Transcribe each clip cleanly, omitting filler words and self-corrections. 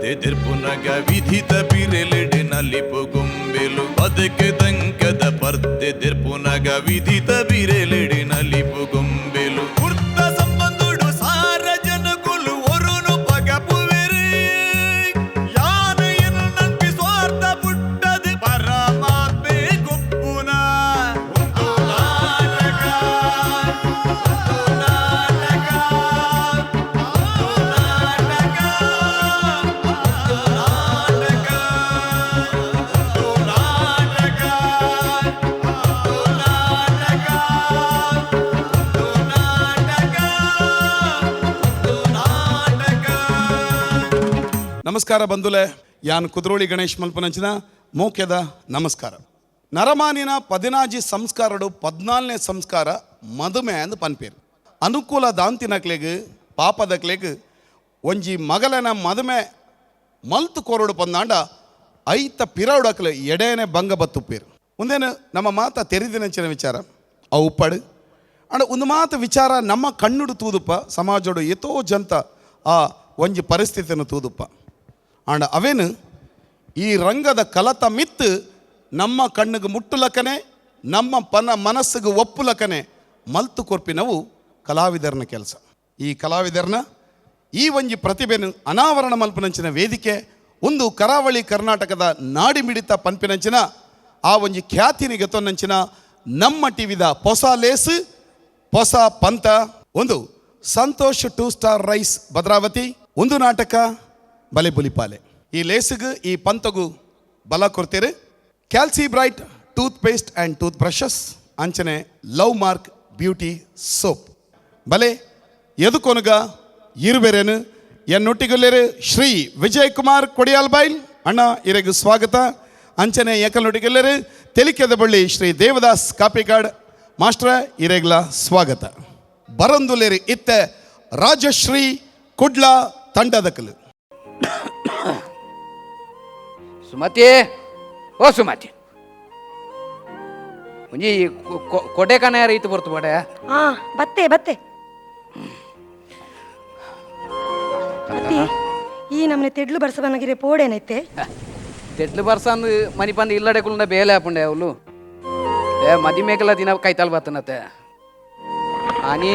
ಪರ್ತೆ ದೆರ್ಪುನಗ ವಿಧಿತ ಬಿರೆಲೆಡೆ ನಲಿಪು ಗೊಂಬೆಲು ಬದುಕು ದಂಕದ ಪರ್ತೆ ದೆರ್ಪುನಗ ವಿಧಿತ ಬಿರೆಲೆಡೆ ನಲಿಪು ಗೊಂಬೆಲು ಕುರ್ತ ಸಂಬಂಧುಡು ಸಾರ ಜನಕುಲು ಒರುನು ಪಗಪುವೆರು ಯಾನು ಎನ್ನು ನಂಬಿ ಸ್ವಾರ್ಥ ಪುಟ್ಟದು ಪರಮಾತ್ಮೆ ಗುಪ್ಪುನ ಒಂದು ನಾಟಕ ಒಂದು ನಾಟಕ ಒಂದು ನಾಟಕ ಒಂದು ನಾಟಕ ಒಂದು ನಾಟಕ ಒಂದು ನಾಟಕ ಒಂದು ನಾಟಕ ಒಂದು ನಾಟಕ. ನಮಸ್ಕಾರ ಬಂಧುಲೆ, ಯಾನ್ ಕುದ್ರೋಳಿ ಗಣೇಶ್ ಮಲ್ಪನಂಚಿನ ಮೋಕ್ಯದ ನಮಸ್ಕಾರ. ನರಮಾನಿನ ಪದಿನಾಜಿ ಸಂಸ್ಕಾರಡು ಪದ್ನಾಲ್ನೇ ಸಂಸ್ಕಾರ ಮದುಮೆ ಅಂದ್ ಪನ್ಪೇರು. ಅನುಕೂಲ ದಾಂತಿನಕ್ಲೆಗ್ ಪಾಪದಕ್ಲೆಗ್ ಒಂಜಿ ಮಗಲನ ಮದುಮೆ ಮಲ್ತು ಕೋರಡು ಪಂದಾಂಡ ಐತ ಪಿರೌಡಕ್ಲೆ ಎಡೇನೆ ಭಂಗ ಬತ್ತುಪ್ಪೇರು. ಒಂದೇನು ನಮ್ಮ ಮಾತ ತೆರಿದಿನಂಚಿನ ವಿಚಾರ ಅವು ಉಪ್ಪಡು ಅಂಡ ಒಂದು ಮಾತು ವಿಚಾರ ನಮ್ಮ ಕಣ್ಣುಡು ತೂದುಪ್ಪ ಸಮಾಜೋಡು ಎತೋ ಜಂತ ಆ ಒಂಜಿ ಪರಿಸ್ಥಿತಿಯನ್ನು ತೂದುಪ್ಪ. ಆಂಡ ಅವೇನು ಈ ರಂಗದ ಕಲತ ಮಿತ್ತು ನಮ್ಮ ಕಣ್ಣಿಗೆ ಮುಟ್ಟುಲಕನೆ ನಮ್ಮ ಪನ ಮನಸ್ಸಿಗೆ ಒಪ್ಪುಲಕನೆ ಮಲ್ತು ಕೊರ್ಪಿನವು ಕಲಾವಿದರನ ಕೆಲಸ. ಈ ಕಲಾವಿದರನ ಈ ಒಂಜಿ ಪ್ರತಿಭೆನು ಅನಾವರಣ ಮಲ್ಪನಂಚಿನ ವೇದಿಕೆ ಒಂದು ಕರಾವಳಿ ಕರ್ನಾಟಕದ ನಾಡಿಮಿಡಿತ ಪನ್ಪಿನಂಚಿನ ಆ ಒಂಜಿ ಖ್ಯಾತಿನಿಗೆ ತೊನ್ನಂಚಿನ ನಮ್ಮ ಟಿವಿದ ಹೊಸ ಲೇಸು ಹೊಸ ಪಂತ ಒಂದು Santosh two star rice Bhadravati ಒಂದು ನಾಟಕ ಬಲೆ ಬುಲಿಪಾಲೆ. ಈ ಲೇಸಿಗೆ ಈ ಪಂತಗೂ ಬಲ ಕೊಡ್ತೀರಿ Calci Bright toothpaste and tooth brushes ಅಂಚನೆ love mark beauty soap ಬಲೆ ಎದುಕೊನಗ ಇರುಬೇರೇನು ಎನ್ನೊಟ್ಟಿಗುಲ್ಲೇರು ಶ್ರೀ ವಿಜಯ್ ಕುಮಾರ್ ಕೊಡಿಯಾಲ್ ಬೈಲ್ ಅಣ್ಣ ಇರೆಗು ಸ್ವಾಗತ. ಅಂಚನೆ ಏಕಲ್ನೊಟ್ಟಿಗೆಲ್ಲರು ತೆಲಿಕೆದ ಬಳ್ಳಿ ಶ್ರೀ ದೇವದಾಸ್ ಕಾಪಿಕಾಡ್ ಮಾಸ್ಟ್ರ ಇರೆಗ್ಲ ಸ್ವಾಗತ. ಬರಂದುಲೇರಿ ಇತ್ತೆ ರಾಜಶ್ರೀ ಕುಡ್ಲ ತಂಡದಕಲು. ಸುಮತಿ, ಓ ಸುಮತಿ, ಒಂಜಿ ಕೊಡೆಕನ ರೈತ ಬರ್ತು ಬಡೆ. ಹಾ, ಬತ್ತೆ ಬತ್ತೆ. ಅತ್ತಿ, ಈ ನಮ್ಮನೆ ತೆಡ್ಲು ಬರ್ಸ ಬನ್ನಗಿರೆ ಪೋಡೇನೈತೆ? ತೆಡ್ಲು ಬರ್ಸಂದ್ ಮನಿ ಪಂದ್ ಇಲ್ಲಡೆ ಕುಲ್ನ ಬೇಲೆ ಹಾಪುಂಡೆ ಅವಳು. ಏ ಮದಿ ಮೇಕಲ ದಿನ ಕೈತಾಲ್ ಬರ್ತನತೆ. ಆನಿ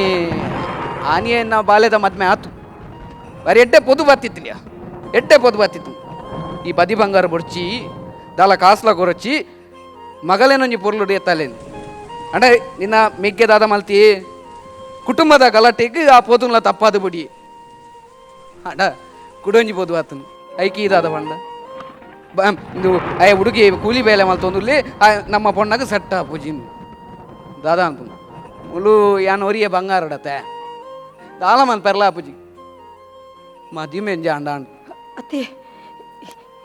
ಆನಿ ನಾವು ಬಾಲ್ಯದ ಮದ್ಮೆ ಆತು. ಬರೀ ಎಡ್ಡೆ ಪೊದು ಬತ್ತಿತ್ತಿಲ್ಲ, ಎಡ್ಡೆ ಪೊದು ಬತ್ತಿತ್ತು. ಈ ಬದಿ ಬಂಗಾರ ಬೊಡ್ಚಿ ದಾಲ ಕಾಸ್ಲ ಕೊರಚಿ ಮಗಲೇನೊಂಜಿ ಪೊರ್ಲುಡು ಎತ್ತಾಲೇನು. ಅಂಡ ನಿನ್ನ ಮಿಗ್ಗೆ ದಾದ ಮಲ್ತಿ ಕುಟುಂಬದ ಗಲಾಟೆಗೆ ಆ ಪೊದುನ್ಲ ತಪ್ಪಾದ ಬುಡಿ. ಅಡ ಕುಡೊಂಜಿ ಪೊದು ಆತನು ಐಕಿ ಇದಾದ ಬಂಡ ಇಂದು ಅಯ್ಯ ಹುಡುಗಿ ಕೂಲಿ ಬೇಲೆ ಮಲ್ತೊಂದುಲ್ಲಿ ನಮ್ಮ ಪೊಣ್ಣಗ ಸಟ್ಟ ಪೂಜಿನ್ ದಾದಾ ಅಂತ ಮುಲು ಯಾನ್ ಒರಿಯ ಬಂಗಾರಡತೆ ದಾಲ ಮನ್ ಪೆರ್ಲಾ ಪೂಜಿ ಮದಿಮೆಂಜ ಅಂಡ ಅಂಡ್. ಅತ್ತೆ,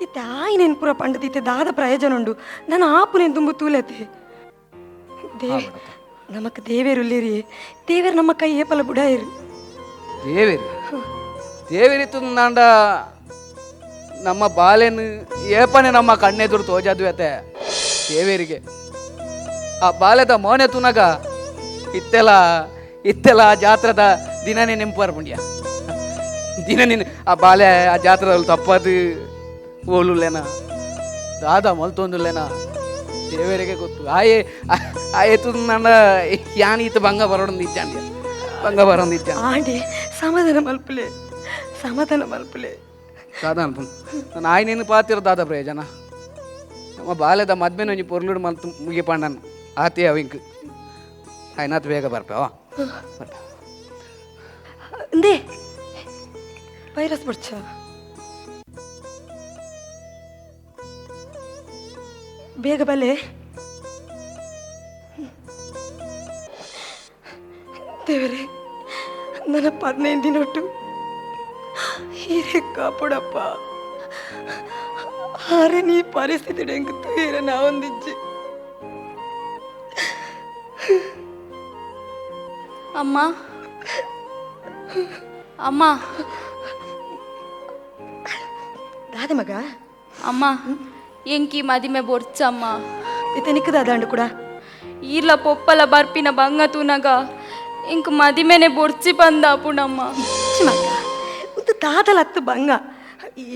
ಇತ್ತೆ ಆಯ್ನೇನು ಪೂರ ಪಂಡದಿತ್ತೆ ದಾದ ಪ್ರಯೋಜನ ಉಂಡು? ನಾನು ಆಪುನೇನು ತುಂಬ ತೂಲತೆ. ದೇವೆ ನಮಕ್ ದೇವೇರುಲ್ಲೇರಿ, ದೇವೇರು ನಮ್ಮ ಕೈ ಏಪಲ ಬುಡಾಯಿರು. ದೇವೇರಿ ದೇವೇರಿ ತುಂದಾಂಡ ನಮ್ಮ ಬಾಲೆನು ಏಪನೆ ನಮ್ಮ ಕಣ್ಣೆದುರು ತೋಜಾದ್ವಿ ಅತ್ತೆ. ದೇವೇರಿಗೆ ಆ ಬಾಲೆದ ಮೋನೆ ತುನಗ ಇತ್ತೆಲ ಇತ್ತೆಲ ಆ ಜಾತ್ರದ ದಿನನೇ ನೆಂಪು ಪುಂಡ್ಯ ದಿನ ನೀನು ಆ ಬಾಲೆ ಆ ಜಾತ್ರೆದಲ್ಲಿ ತಪ್ಪದು ಓಲುಲ್ಲೇನ ದಾದ ಮಲ್ತೊಂದುಲ್ಲೇನ ದೇವರಿಗೆ ಗೊತ್ತು. ಆಯೆ ಆಯೆ ನನ್ನ ಯಾನ್ ಈತ ಭಂಗ ಬರೋಣ ಇಚ್ಚಾಂಡ್ಯ ಭಂಗ ಬರೋಣ ಇಚ್ಚಾಂಡ. ಆಂಡಿ, ಸಮಾಧಾನ ಮಲ್ಪಲೆ, ಸಮಾಧಾನ ಮಲ್ಪಲೆ. ದಾದ ಅನ್ಪುಂಡು ನಾನು ಆಯ್ನೇನು ಪಾತಿರ ದಾದ ಪ್ರಯೋಜನ? ನಮ್ಮ ಬಾಲ್ಯದ ಮದ್ಮೆನ ಒಂಜಿ ಪೊರ್ಲುಡು ಮಲ್ತು ಮುಗಿಪಂಡನ್ ಆತಿ ಅವಿಂಕ್ ಆಯ್ನಾತ್ ಬೇಗ ಬರ್ಪೇವ ಬರ್ಪೆ. ಇಂದೇ ವೈರಸ್ ಬಡ್ಚ ಬೇಗ ಬಲೆ. ದೇವರೇ, ನನ್ನ 15 ದಿನೊಟ್ಟು ಹೀರೆ ಕಾಪಡಪ್ಪ. ಆರೆ ನೀ ಪರಿಸ್ಥಿತಿ ಹೆಂಗ್ ತೂಯರ ನಾವೊಂದಿಜ್ಜಿ. ಅಮ್ಮ, ಅಮ್ಮ. ದಾದ ಮಗ? ಅಮ್ಮ, ಎಂಕಿ ಮದಿಮೆ ಬೊರ್ಚಮ್ಮ. ಇತ್ತೆ ನಿಕ್ಕದಾದಂಡು ಕೂಡ? ಈರ್ಲ ಪೊಪ್ಪಲ ಬರ್ಪಿನ ಬಂಗ ತೂನಗ ಇಂಕ್ ಮದಿಮೆನೆ ಬೊರ್ಚಿ ಬಂದ ಪುಣಮ್ಮ. ಮಗ, ಒಂದು ದಾದಲ ಹತ್ತು ಬಂಗ.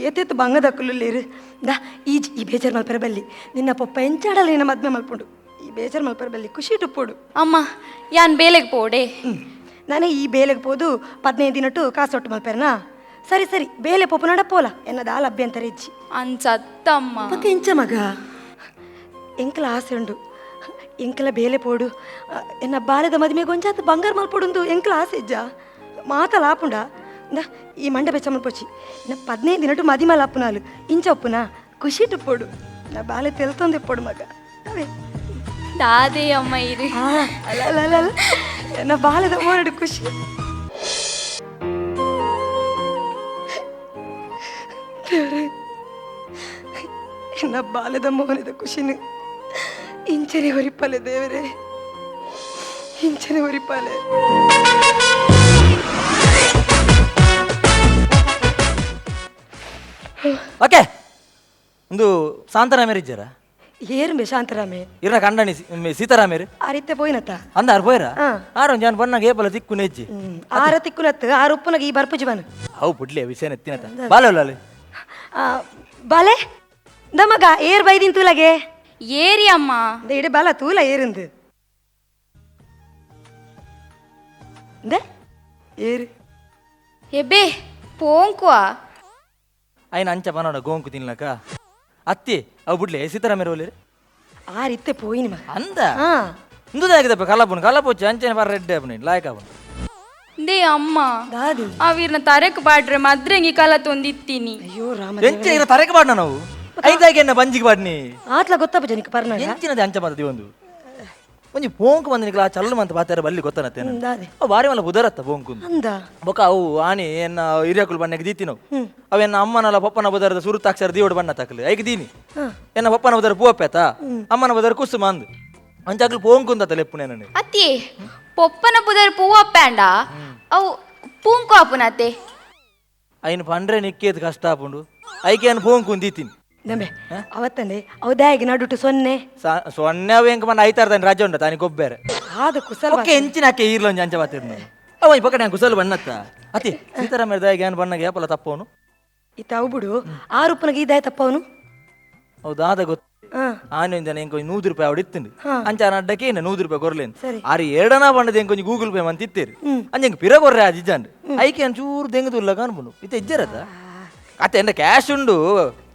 ಏತೇತು ಬಂಗದಕ್ಕುಲ್ಲುಲ್ಲೇರು ದಾ ಈಜ್ ಈ ಬೇಜಾರು ಮಲ್ಪರ ಬಲ್ಲಿ ನಿನ್ನ ಪೊಪ್ಪ ಎಂಚಾಡಲ್ಲ ನಿನ್ನ ಮದ್ಮೆ ಮಲ್ಪುಂಡು ಈ ಬೇಜಾರು ಮಲ್ಪರ ಬಲ್ಲಿ ಖುಷಿ ಟುಪ್ಪೋಡು. ಅಮ್ಮ ಯಾನ್ ಬೇಲೆಗೆ ಪೋಡೆ. ನಾನೇ ಈ ಬೇಲೆಗೆ ಪೋದು 15 ದಿನಟ್ಟು ಕಾಸೊಟ್ಟು ಮಲ್ಪೆರನಾ? ಸರಿ ಸರಿ ಬೇಲೆ ಪೊಪ್ಪು ನಡಪೋಲ ಎನ್ನದ ಆಲ ಅಭ್ಯಂತರ ಇಜ್ಜಿ. ಅಂಚತ್ತಮ್ಮ. ಪಕ್ಕ ಎಂಚ ಮಗ ಎಂಕಲ ಆಸೆ ಉಂಡು ಎಂಕಲ ಬೇಲೆ ಪೋಡು ಎನ್ನ ಬಾಲೆದ ಮದುಮೆಗೆ ಒಂಜಾತ ಬಂಗಾರ ಮಲ್ಪೊಡುಂದು ಎಂಕಲ ಆಸೆ ಇಜ್ಜ ಮಾತಲ ಆಪುಂಡ ಇಂದ ಈ ಮಂಡ ಬೆಚ್ಚ ಮಲ್ಪೊಚ್ಚಿ ಇನ್ನ 15 ದಿನಟು ಮದಿಮಲ ಅಪ್ಪುನಾಲು ಇಂಚ ಒಪ್ಪುನ ಖುಷಿ ಟುಪ್ಪೊಡು ನಾ ಬಾಲೆ ತೆಲ್ತೊಂದು ಇಪ್ಪೊಡು ಮಗ ಅವೇ ದಾದೆ ಅಮ್ಮ ಇರಿ. ಅಲ್ಲ ಅಲ್ಲ ಅಲ್ಲ ಅಲ್ಲ ಎನ್ನ ಬಾಲೆದ ಮೋರಡು ಖುಷಿ. ದೇವ್ರೇ ಎನ್ನ ಬಾಲೆದ ಮೋನದ ಖುಷಿನ ಇಂಚನೆ ಹೊರಿಪಾಲೆ ದೇವರೇ ಇಂಚನೆ ಹೊರಿಪಾಲೆ. ಓಕೆ ಒಂದು ಶಾಂತರಾಮೇರ್ ಇಜ್ಜಾರ? ಏರುಂಬೆ ಶಾಂತರಾಮೆ? ಇರ್ನ ಕಂಡಣಿ ಸೀತಾರಾಮೇರು ಆ ರೀತೆ ಪೋಯಿನತ್ತ ಅಂದ ಆರ್ ಪೋಯ್ರ ಆರು ಜಾನ್ ಬನ್ನಾಗ ಏಪಲ ತಿಕ್ಕು ನೆಜ್ಜಿ ಆರ ತಿಕ್ಕುನತ್ತು ಆರು ಉಪ್ಪುನಗ ಈ ಬರ್ಪುಜಿ ಬನ್ ಅವು ಪುಡ್ಲೆ ವಿಷಯ ನೆತ್ತಿನತ್ತ ಬಾಲೆ ಉಳ್ಳಾಲೆ ಬಾಲೆ ದಮಗ ಏರ್ ಬೈದಿನ್ ತೂಲಗೆ ಏರಿ ಅಮ್ಮ. ಇಡೆ ಬಾಲ ತೂಲ ಏರಿಂದು ಇಂದ ಏರು ಎಬೆ ಪೋಂಕುವ ಐನ ಅಂಚ ಬನ್ನೋಡ ಗೋಂಕು ತಿನ್ಲಕ ಅತ್ತಿ ಅವು ಬುಡ್ಲೆ ಸೀತಾರಾಮೇರು ಒಲ್ಲೇರು ಆ ರೀತೆ ಪೋಯಿನಿ ಮಗ ಅಂದ ಇಂದುದಾಗಿದಪ್ಪ ಕಲಪುನ್ ಕಲಪೊಚ್ಚು ಅಂಚನೆ ಬರ ರೆಡ್ಡೆ ಆಪುನಿ ಲಾಯಕ ಆಪುನು they ಅಮ್ಮ ದಾದಿ ಅವಿರ್ನ ತರಕ್ ಬಾಡ್ರೆ ಮದ್ರೆಂಗಿ ಕಲ ತೊಂದಿತ್ತೀನಿ. ಅಯ್ಯೋ ರಾಮ ಎಂಚ ಇರ ತರಕ ಬಾಡ್ನ ನಾವು ಐದಾಗಿ ಎನ್ನ ಬಂಜಿಗೆ ಬಾಡ್ನಿ ಆತ್ಲ ಗೊತ್ತಪ್ಪ ಜನಕ್ಕೆ ಪರ್ನಾಗ ಎಂಚಿನದೆ ಅಂಚ ಬಂದದಿ ಒಂದು ಒಂಜಿ ಪೋಂಕು ಬಂದ ಆ ಚಲ್ಲು ಮಂತ ಬಾತಾರ ಬಲ್ಲಿ ಗೊತ್ತನತ್ತೆ ದಾದೆ ಅವು ಬಾರಿ ಮಲ್ಲ ಬುದರತ್ತ ಪೋಂಕು ಅಂದ ಬೊಕ ಅವು ಆನಿ ಎನ್ನ ಹಿರಿಯಕುಲು ಬಣ್ಣಕ್ಕೆ ದೀತಿ ನಾವು ಅವೆನ್ನ ಅಮ್ಮನಲ್ಲ ಪಪ್ಪನ ಬುದರದ ಸುರುತಾಕ್ಷರ ದಿಯೋಡು ಬಣ್ಣ ತಕಲು ಐಕ್ ದೀನಿ ಎನ್ನ ಪಪ್ಪನ ಬುದರ ಪೂವಪ್ಪೇತ ಅಮ್ಮನ ಬುದರ ಕುಸುಮ ಅಂದು ಅಂಚಾಕ್ಲು ಪೋಂಕು ಅಂತ ಲೆಪ್ಪು ನಾನು. ಅತ್ತಿ ಪೊಪ್ಪನ ಬುದರ್ ಪೂವಪ್ಪಾಂಡ ಅವು ಪೂಂಕು ಆಪುನತ್ತೆ. ಐನ್ ಪಂಡ್ರೆ ನಿಕ್ಕೇದು ಕಷ್ಟ ಆಪುಂಡು ಐಕೆ ಅನ್ ಪೋಂಕು ದೀತೀನಿ. ನಂಬೆ ಅವತ್ತಂದೆ ಅವದಾಗಿ ನಡುಟು ಸೊನ್ನೆ ಸೊನ್ನೆ ಅವು ಎಂಕ ಮನ್ನ ಐತಾರ ರಜೆ ಉಂಟ ತಾನಿ ಗೊಬ್ಬೇರೆ ಆದ ಕುಸಲ್ ಓಕೆ ಎಂಚಿನ ಹಾಕಿ ಈರ್ಲ ಒಂಜಿ ಅಂಚ ಬಾತಿರ್ನು ಅವ ಈ ಪಕ್ಕ ನಾನು ಕುಸಲ್ ಬಣ್ಣತ್ತ ಅತಿ ಸೀತಾರಾಮರ ದಾಯಿಗೆ ಏನು ಬಣ್ಣಗೆ ಏಪಲ ತಪ್ಪವನು ಇತ್ತ ಅವು ಬಿಡು ಆ ರೂಪನಿಗೆ ಇದಾಯ ತಪ್ಪವನು. ಹೌದಾದ ಗೊತ್ತು ಆನೆ ಒಂಜನ ಎಂಕೊಂಜಿ 100 ರೂಪಾಯಿ ಅವಡು ಇತ್ತುಂಡು ಅಂಚ ಅಡ್ಡಕ್ಕೆ ಏನು 100 ರೂಪಾಯಿ ಕೊರ್ಲೇನು ಆರು ಎರಡನ ಬಣ್ಣದ ಎಂಕೊಂಜಿ ಗೂಗಲ್ ಪೇ ಮಂತ ಇತ್ತೇರಿ ಅಂಚ ಎಂಕ್ ಪಿರ ಕೊರ್ರೆ ಆ ಜಿಜಾಂಡ್ ಐಕೆ ಚೂರು ದೆಂಗದುಲ್ಲ ಕಾಣ್ಬುನು ಇತ್ತ ಇಜ್ಜರತ ಅತ್ತೆ ಎಂದ ಕ್ಯಾಶ್ ಉಂಡು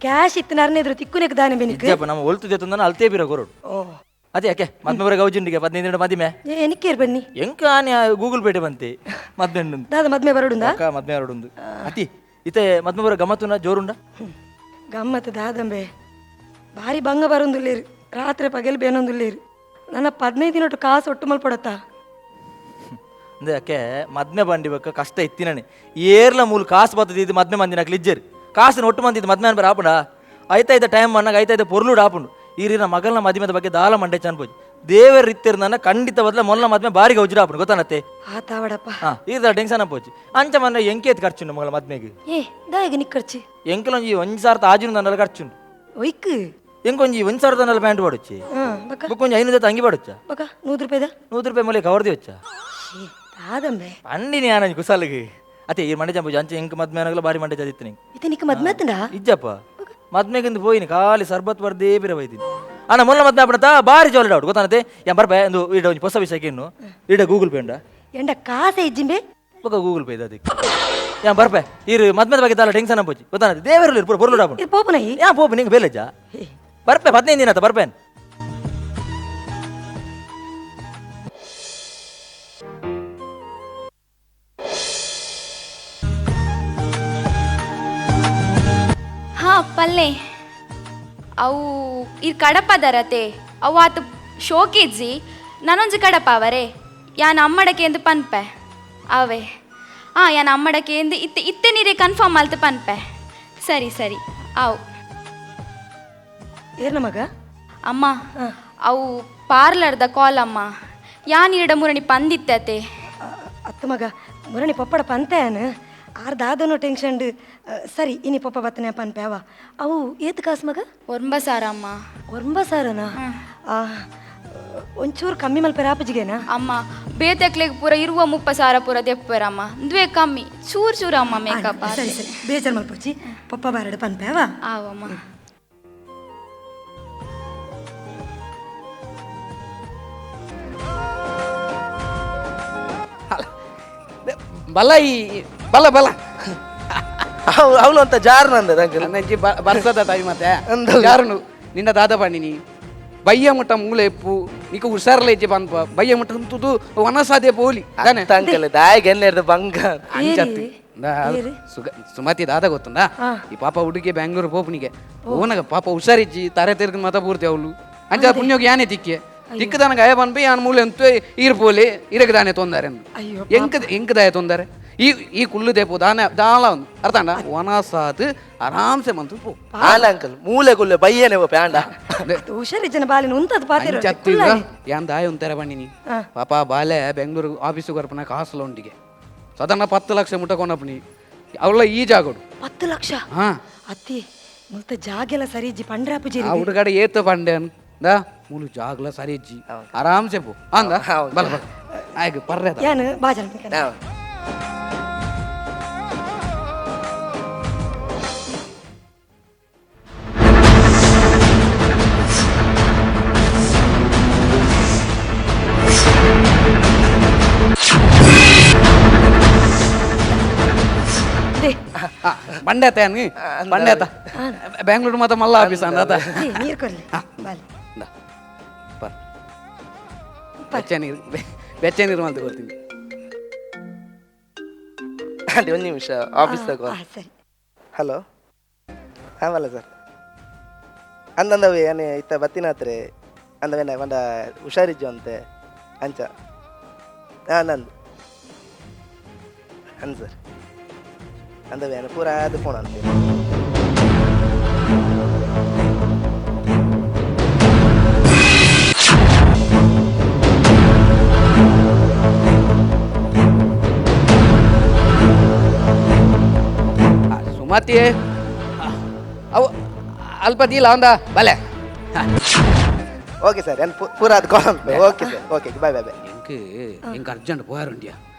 ಕ್ಯಾಶ್ ಇತ್ತು ನರ್ನೆದ್ರು ತಿಕ್ಕುನೆಕ್ ದಾನೆ ಬೆನಿಕ್ ಇಜ್ಜಪ್ಪ ನಮ್ಮ ಒಲ್ತು ದೇತಂದನ ಅಲ್ತೇ ಪಿರ ಕೊರಡು ಓ ಅದೇ ಯಾಕೆ ಮದ್ಮೆ ಬರ ಗೌಜುಂಡಿಗೆ 15 ದಿನ ಮದಿಮೆ ಎನಿಕೇರ್ ಬನ್ನಿ ಎಂಕ ಆನೆ ಗೂಗಲ್ ಪೇಟೆ ಬಂತೆ ಮದ್ಮೆ ದಾದ ಮದ್ಮೆ ಬರಡುಂದ ಮದ್ಮೆ ಬರಡುಂದು ಅತಿ ಇತ್ತೆ ಮದ್ಮೆ ಬರ ಗಮ್ಮತ್ತುನ ಜೋರುಂಡ ಗಮ್ಮತ್ತು ದಾದಂಬೆ ಭಾರಿ ಭಂಗ ಬರೊಂದುಲ್ಲೇರು ರಾತ್ರಿ ಪಗಲ್ ಬೇನೊಂದುಲ್ಲೇರು ನನ್ನ 15 ದಿನೊಟ್ಟು ಕಾಸು ಒಟ್ಟು ಮಲ್ಪಡತ್ತಾ ಅಂದ್ರೆ ಯಾಕೆ ಮದ್ಮೆ ಬಂಡಿ ಬೇಕ ಕಷ್ಟ ಇತ್ತಿನೇ ಏರ್ಲ ಮೂಲ ಕಾಸು ಬರ್ತದೆ ಇದು ಮದ್ಮೆ ಮಂದಿನ ಇಜ್ಜೇರು ಕಾಸಿನ ಒಟ್ಟು ಮಂದಿ ಮದ್ಮೆ ಅನ್ಬರ ಆಪುಂಡ ಐತೈತ ಟೈಮ್ ಮನ್ನಾಗ ಐತೈತ ಪೊರ್ಲುಡು ಆಪುಂಡು ಈ ರೀ ಮಗಲ್ನ ಮದಿಮೆದ ಬಗ್ಗೆ ದಾಲ ಮಂಡೆ ಚನ್ಪೋಜಿ ದೇವರ ಇತ್ತಿರ್ ನನ್ನ ಖಂಡಿತ ಬದಲ ಮೊಲ್ಲ ಮದ್ಮೆ ಬಾರಿ ಗೌಜುಡು ಆಪುಂಡು ಗೊತ್ತಾನತ್ತೆ ಆತಾವಡಪ್ಪ ಹಾ ಈ ಟೆನ್ಷನ್ ಪೋಚಿ ಅಂಚ ಮನ್ನ ಎಂಕೇತ್ ಖರ್ಚುಂಡು ಮಗಳ ಮದ್ಮೆಗೆ ಏ ದಾಯಗ ನಿಕ್ಕರ್ಚಿ ಎಂಕಲೊಂಜಿ ಒಂಜಿ ಸಾವಿರದ ಆಜುನ ನನ್ನೆಲ್ಲ ಖರ್ಚುಂಡು ಒಯ್ಕ್ ಎಂಕೊಂಜಿ ಒಂಜಿ ಸಾವಿರದ ನಲ್ಲ ಪ್ಯಾಂಟ್ ಪಾಡೊಚ್ಚಿ ಬಕ್ಕ ಬೊಕ್ಕೊಂಜಿ 500 ತಂಗಿ ಪಾಡೊಚ್ಚ ಬಕ್ಕ 100 ರೂಪಾಯಿದ 100 ರೂಪಾಯಿ ಮೂಲೆ ಕವರ್ದಿ ವಚ್ಚ ದಾದಂಬೆ ಪಂಡಿನಿ ಆನಂಜಿ ಕುಸಾಲಿಗೆ ಅತ್ತೆ ಈ ಮಂಡೆ ಜಂಬು ಅಂಚೆ ಎಂಕ್ ಮದ್ಮೆ ಅನಗಲ ಬಾರಿ ಮಂಡೆ ಚದಿತ್ತು ನಿಂಗೆ ಇತ್ತೆ ನಿಕ್ಕ ಮದ್ಮೆ ಆತಂಡ ಇಜ್ಜಪ್ಪ ಮದ್ಮೆಗಿಂದು ಪೋಯಿನಿ ಖಾಲಿ ಸರ್ಬತ್ ಬರ್ದೇ ಬಿರ ಬೈತೀನಿ ಅಣ್ಣ ಮೊಲ್ಲ ಮದ್ಮೆ ಆಪಣತ ಬಾರಿ ಜೋಲಿ ಡೌಟ್ ಗೊತ್ತಾನತೆ ಯಾ ಬರ್ಬೆ ಒಂದು ಈಡ ಒಂಜಿ ಹೊಸ ವಿಷಯಕ್ಕೆ ಇನ್ನು ಈಡ ಗೂಗಲ್ ಪೇ ಉಂಡ ಎಂಡ ಕಾಸೆ ಇಜ್ಜಿಂಬೆ ಬೊಕ ಗೂಗಲ್ ಪೇ ಅದಕ್ಕೆ ಯಾ ಬರ್ಪೆ ಈರು ಮದ್ಮೆದ ಬಗ್ಗೆ ದಾಲ ಟೆನ್ಷನ್ ಪೋಚಿ ಗೊತ್ತಾನತೆ ದೇವರು ಪೂರ ಪೊರ್ಲು ಡಾಪುಂಡು ಇದು ಪೋಪುನೈ ಯಾ ಪೋಪು ನಿಂಗೆ ಬೇಲೆಜ ಬರ್ಪೆ 15 ದಿನ ಆತ ಬರ್ಪೇನ್ ಹಾ ಪಲ್ಲೆ ಅವು ಇರ್ ಕಡಪದರತೆ ಅವು ಆತ ಶೋಕಿಜ್ಜಿ ನಾನೊಂಜಿ ಕಡಪ ಅವರೇ ಯಾನ್ ಅಮ್ಮಡಕ್ಕೆ ಎಂದು ಪನ್ಪೆ ಅವೇ ಹಾಂ ಯಾನ್ ಅಮ್ಮಡಕ್ಕೆ ಎಂದು ಇತ್ತೆ ಇತ್ತೆ ನೀರೇ ಕನ್ಫರ್ಮ್ ಅಲ್ತ ಪನ್ಪೆ ಸರಿ ಸರಿ ಅವು ಏರ್ನ ಮಗ ಅಮ್ಮ ಅವು ಪಾರ್ಲರ್ದ ಕಾಲ್ ಅಮ್ಮ ಯಾನ್ ಇರಡ ಮುರಣಿ ಪಂದಿತ್ತತೆ ಅತ್ತ ಮಗ ಮುರಣಿ ಪಪ್ಪಡ ಪಂತೆ ಆರ್ ದಾದನೋ ಟೆನ್ಷನ್ ಸರಿ ಇನಿ ಪಪ್ಪ ಬತ್ತನೆ ಪನ್ಪೆ ಅವ ಅವು ಏತ್ ಕಾಸು ಮಗ ಒರ್ಂಬ ಸಾರಮ್ಮ ಒರ್ಂಬ ಸಾರನಾ ಒಂಚೂರು ಕಮ್ಮಿ ಮಲ್ಪೆರ ಆಪುಜಿಗೆನಾ? ಅಮ್ಮ ಬೇತೆಕ್ಲೆಗ್ ಪೂರ ಇರುವ 30,000 ಪೂರ ದೆಪ್ಪರಮ್ಮ, ಇಂದುವೆ ಕಮ್ಮಿ ಚೂರು ಚೂರು ಅಮ್ಮ ಮೇಕಪ್. ಸರಿ ಸರಿ, ಬೇಜಾರು ಮಲ್ಪೊಚ್ಚಿ, ಪಪ್ಪ ಬಾರಡು ಪನ್ಪೇವಾ? ಆವಮ್ಮ. ಬಲ ಈ ಬಲ ಬಲ ಅವಳು ಅಂತ ಜಾರ್ ನಂದ ಅಂಕಲ್. ನಂಜಿ ಬರ್ಸದ ತಾಯಿ ಮತ್ತೆ ಯಾರುನು ನಿನ್ನ ದಾದ ಪಂಡಿನಿ ಬಯ್ಯ ಮುಟ್ಟ ಮೂಲೆ ಎಪ್ಪು ನಿಕ ಹುಷಾರ್ಲ ಇಜ್ಜೆ ಪನ್ಪ ಬಯ್ಯ ಮುಟ್ಟ ಅಂತುದು ವನಸಾದೆ ಪೋಲಿ ದಾನೆ ಅಂಕಲ್ ದಾಯಿಗೆ ಎನ್ನೆರ್ದು ಬಂಗ ಅಂಚತ್ತು ಏರಿ? ಸುಮತಿ ದಾದ ಗೊತ್ತುಂಡಾ? ಈ ಪಾಪ ಹುಡುಗಿ ಬೆಂಗಳೂರು ಪೋಪನಿಗೆ ಓನಗ ಪಾಪ ಹುಷಾರಿಜ್ಜಿ ತಾರೆ ತಿರ್ಗ ಮತ ಪೂರ್ತಿ ಅವಳು ಅಂಚ ಪುಣ್ಯೋಗ ಯಾನೆ ತಿಕ್ಕಿ ತಿಕ್ಕದನಗ ಅಯ ಪನ್ಪಿ ಯಾನ್ ಮೂಲೆ ಅಂತೂ ಈರ್ ಪೋಲಿ ಇರಗ ದಾನೆ ತೊಂದರೆ. ಅಯ್ಯೋ. ಎಂಕ ಎಂಕ ದಾಯ ತೊಂದರೆ ಈ ಈ ಕುಳ್ಳು ದೇಪು ದಾನೆ ದಾಲ ಒಂದು ಅರ್ಥಾಂಡ ವನಸಾತ್ ಆರಾಮ್ಸೆ ಮಂತು ಪೋ. ಆಲ ಅಂಕಲ್ ಮೂಲೆ ಕುಲ್ಲೆ ಬಯ್ಯನೆ ಪ್ಯಾಂಡ. ಹುಷಾರಿಜ್ಜನ ಬಾಲಿನ ಉಂತದ್ ಪಾತಿರ. ಅಂಚತ್ತು ಯಾನ್ ದಾಯ ಒಂಥರ ಬನ್ನಿನಿ ಪಾಪ ಬಾಲೆ ಬೆಂಗಳೂರು ಆಫೀಸು ಕೊರ್ಪನ ಕಾಸು ಲೋಂಡಿಗೆ ಸಾಧಾರಣ 10 ಲಕ್ಷ ಮುಟ್ಟ ಕೊನಪನಿ ಅವಳ ಈ ಜಾಗಡು. 10 ಲಕ್ಷ? ಹಾ. ಅತ್ತಿ ಮುಲ್ತ ಜಾಗೆಲ್ಲ ಸರಿ ಇಜ್ಜಿ ಪಂಡ್ರಾಪುಜಿ. ಆ ಹುಡುಗಡೆ ಏತ ಪಂಡೆ ದಾ ಮೂಲು ಜಾಗಲ ಸರಿ ಇಜ್ಜಿ ಆರಾಮ್ಸೆ ಪೋ ಅಂದ ಬಲ ಬಲ ಆಯ್ತು ಪರ್ರೆ. ಯಾನು ಬಾಜಲ್. ಬಂಡೆ ತಾನು ಬಂಡೆ ಆತ ಬೆಂಗಳೂರು ಮಾತ ಮಲ್ಲ ಆಫೀಸ್ ಅಂದ ಆತ. ನೀರು ಕೊರ್ಲಿ ಬಾಲಿ. ಇಂದಾ, ಬರ್ ಬೆಚ್ಚ ನೀರು ಬೆಚ್ಚ ನೀರು ಅಂತ ಕೊಡ್ತೀನಿ. ಆಂಟಿ ಒಂದು ನಿಮಿಷ ಆಫೀಸ್ ತಗೋ. ಸರಿ. ಹಲೋ, ಹಾಂ ಸರ್ ಅಂದಂದವೆ ಏನೇ ಇತ್ತ ಬತ್ತಿನಾತ್ರೆ ಅಂದವೇನ ಒಂದ ಹುಷಾರಿಜ್ಜು ಅಂತೆ ಅಂಚ ಹಾಂ ನಂದು ಅನ್ ಸರ್ ಅಂದವೇ ಪೂರ ಅದು ಫೋನ್ ಅಂತೆ. ಸುಮತಿ ಅವು ಅಲ್ಪ ದೀಲ ಅಂದ ಬಲೆ. ಓಕೆ ಸರ್ ಏನು ಪೂರ ಅದು call okay sir okay bye bye bye. ಎಂಕ್ ಎಂಕ್ ಅರ್ಜೆಂಟ್ ಪೋಯಾರುಂಡಿಯ